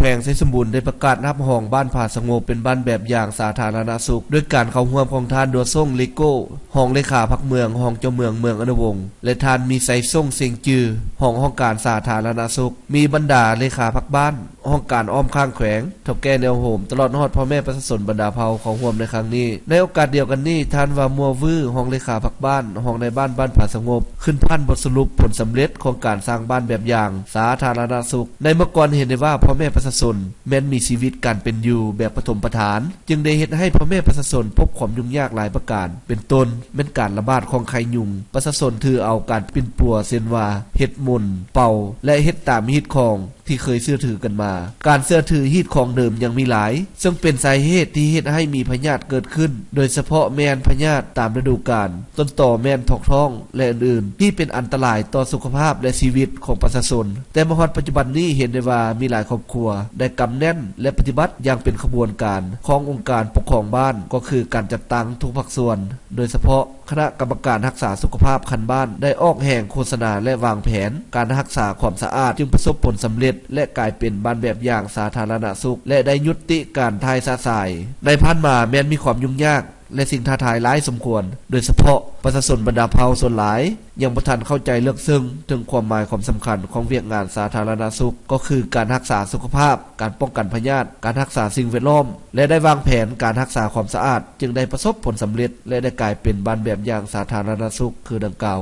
ແຂວງໄຊສົມບູນ ໄດ້ປະກາດຮັບຮອງບ້ານຜາສະຫງົບ ເປັນບ້ານແບບຢ່າງສາທາລະນະສຸກ ດ້ວຍການເຂົ້າຮ່ວມຂອງທ່ານ ດັວໂສ້ງ ລິໂກ້ ຮອງເລຂາພັກເມືອງ, ຮອງເຈົ້າເມືອງເມືອງອະນຸວົງ ແລະ ທ່ານ ມີໄຊໂຊງ ເສັງຈື່ ຮອງຫ້ອງການສາທາລະນະສຸກ, ມີບັນດາເລຂາພັກບ້ານ, ຫ້ອງການອ້ອມຂ້າງແຂວງ, ເຖົ້າແກ່ແນວໂຮມ ຕະຫຼອດຮອດພໍ່ແມ່ປະຊາຊົນບັນດາເຜົ່າເຂົ້າຮ່ວມໃນຄັ້ງນີ້. ໃນໂອກາດດຽວກັນນີ້, ທ່ານ ວາ ມົວວື ຮອງເລຂາພັກບ້ານ, ຮອງນາຍບ້ານບ້ານຜາສະຫງົບ ຂຶ້ນຜ່ານບົດສະຫຼຸບຜົນສຳເລັດຂອງການສ້າງບ້ານແບບຢ່າງສາທາລະນະສຸກ. ໃນເມື່ອກ່ອນເຫັນໄດ້ວ່າ ພໍ່ແມ່ປະຊາຊົນແມ່ນມີຊີວິດການເປັນຢູ່ແບບປະຖົມປະຖານ, ຈຶ່ງໄດ້ເຮັດໃຫ້ພໍ່ແມ່ປະຊາຊົນພົບຄວາມຫຍຸ້ງຍາກຫຼາຍປະການ, ເປັນຕົ້ນແມ່ນການລະບາດຂອງໄຂ້ຍຸງ. ປະຊາຊົນຖືເອົາການປິ່ນປົວເຊັ່ນວ່າ ເຮັດມົນ, ເປົ່າ ແລະ ເຮັດຕາມຮີດຄອງ ທີ່ເຄີຍເຊື່ອຖືກັນມາ. ການເຊື່ອຖືຮີດຄອງເດີມຍັງມີຫຼາຍ, ເຊິ່ງເປັນສາເຫດທີ່ເຮັດໃຫ້ມີພະຍາດເກີດຂຶ້ນ, ໂດຍສະເພາະແມ່ນພະຍາດຕາມລະດູການ, ຕົ້ນຕໍແມ່ນຖອກທ້ອງ ແລະ ອື່ນໆ ທີ່ເປັນອັນຕະລາຍຕໍ່ສຸຂະພາບ ແລະ ຊີວິດຂອງປະຊາຊົນ. ແຕ່ມາຮອດປັດຈຸບັນນີ້ເຫັນໄດ້ວ່າມີຫຼາຍຄອບຄົວໄດ້ກຳແໜ້ນ ແລະ ປະຕິບັດຢ່າງເປັນຂະບວນການຂອງອົງການປົກຄອງບ້ານ, ກໍຄືການຈັດຕັ້ງທຸກພາກສ່ວນ, ໂດຍສະເພາະ ຄະນະກຳມະການຮັກສາສຸຂະພາບຂັ້ນບ້ານໄດ້ອອກແຮງໂຄສະນາ ແລະ ວາງແຜນການຮັກສາຄວາມສະອາດ, ຈຶ່ງປະສົບຜົນສຳເລັດ ແລະ ກາຍເປັນບ້ານແບບຢ່າງສາທາລະນະສຸກ ແລະ ໄດ້ຍຸດຕິການຖ່າຍຊະຊາຍ. ໃນຜ່ານມາແມ່ນມີຄວາມຫຍຸ້ງຍາກ ແລະ ສິ່ງທ້າທາຍຫຼາຍສົມຄວນ, ໂດຍສະເພາະປະຊາຊົນບັນດາເຜົ່າສ່ວນຫຼາຍຍັງບໍ່ທັນເຂົ້າໃຈເລິກເຊິ່ງເຖິງຄວາມໝາຍຄວາມສຳຄັນຂອງວຽກງານສາທາລະນະສຸກ, ກໍຄືການຮັກສາສຸຂະພາບ, ການປ້ອງກັນພະຍາດ, ການຮັກສາສິ່ງແວດລ້ອມ ແລະ ໄດ້ວາງແຜນການຮັກສາຄວາມສະອາດ, ຈຶ່ງໄດ້ປະສົບຜົນສຳເລັດ ແລະ ໄດ້ກາຍເປັນບ້ານແບບຢ່າງສາທາລະນະສຸກຄືດັ່ງກ່າວ.